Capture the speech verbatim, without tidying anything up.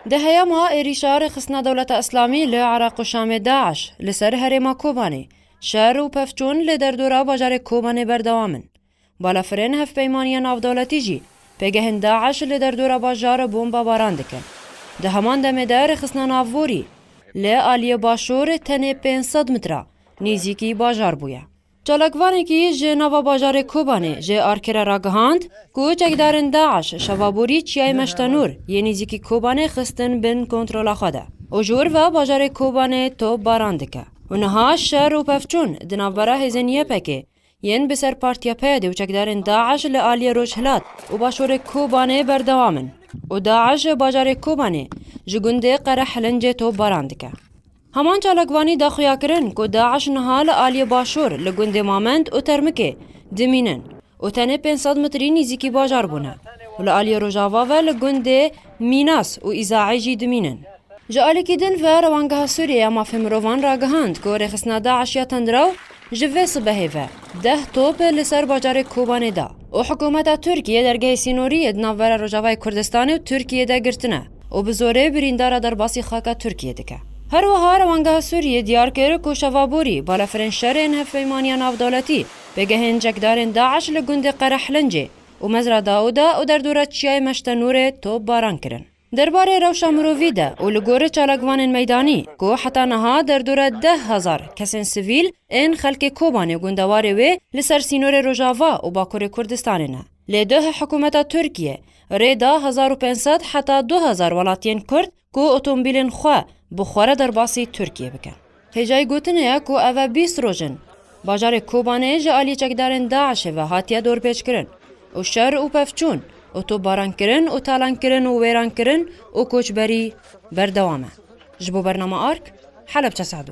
Di heyama êrîşa rêxistina Dewleta Îslamî li Iraq û Şamê DAIŞ li ser herêma Kobanê, şer û pevçûn li derdora bajarê Kobanê berdewam in. Balafirên hevpeymaniya navdewletî jî pêgehên DAIŞ li derdora bajar bombabaran dikin. Di heman demê de rêxistina navborî li aliyê başûr tenê pênc sed metre nêzîkî bajar bûye. Çalakvanekî ji nava bajarê Kobanê ji Arkirê ragihand ku çekdarên DAIŞ şeva borî çiyayê Meştenûr yê nêzîkî Kobanê xistin bin kontrola xwe de û ji wir ve bajarê Kobanê topbaran dike û niha şer û pevçûn di navbera hêzên Y P G yên bi ser Partiya P Y D û çekdarên DAIŞ li aliyê rojhilat û başûrê Kobanê berdewam in û DAIŞ bajarê Kobanê ji gundê Qerehlingê topbaran dike. Heman çalakvanî da xuyakirin ku DAIŞ niha li aliyê başûr li gundê Mamend û Termikê dimînin û tenê pênc sed metrî nêzîkî bajar bûne û li aliyê rojava ve li gundê Mînas û Îzaî jî dimînin. Ji alîkî din ve Rewangeha Sûriyê ya Mafê Mirovan ragihand ku rêxistina DAIŞ ya tundrew ji vê sibehê ve deh top li ser bajarê Kobanê da û hikûmeta Tirkiyê dergehê sînorî yê di navbera Rojavayê Kurdistanê û Tirkiyê de girtine û bi zorê birîndara derbasî xaka Tirkiyê dike. Her wiha Rewangeha Sûriyê diyar kir ku şeva borî balafirên şerên hevpeymaniya navdewletî pêgehên çekdarên DAIŞ li gundê Qerehlingê û Mezra Dawuda û derdora çiyayê Meştenûrê topbaran kirin. Derbarê rewşa mirovî de û li gorî çalakvanên meydanî ku heta niha derdora deh hezar kesên sivîl ên xelkê Kobanê û gundewarê wê li ser sînorê Rojava û Bakurê Kurdistanê ne. Lê duh hikûmeta Tirkiyê rê da hezar û pênc sed heta du hezar welatiyên Kurd ku otomobîlên xwe bi xwe re derbasî Tirkiyê bikin. Hêjayî gotinê ye ku ev e bîst roj in bajarê Kobanê ji aliyê çekdarên DAIŞê ve hatiye dorpêçkirin û şer û pevçûn û topbarankirin û talankirin û wêrankirin û koçberî berdewam e. Ji bo Bernama Ark, Helebçe Sado.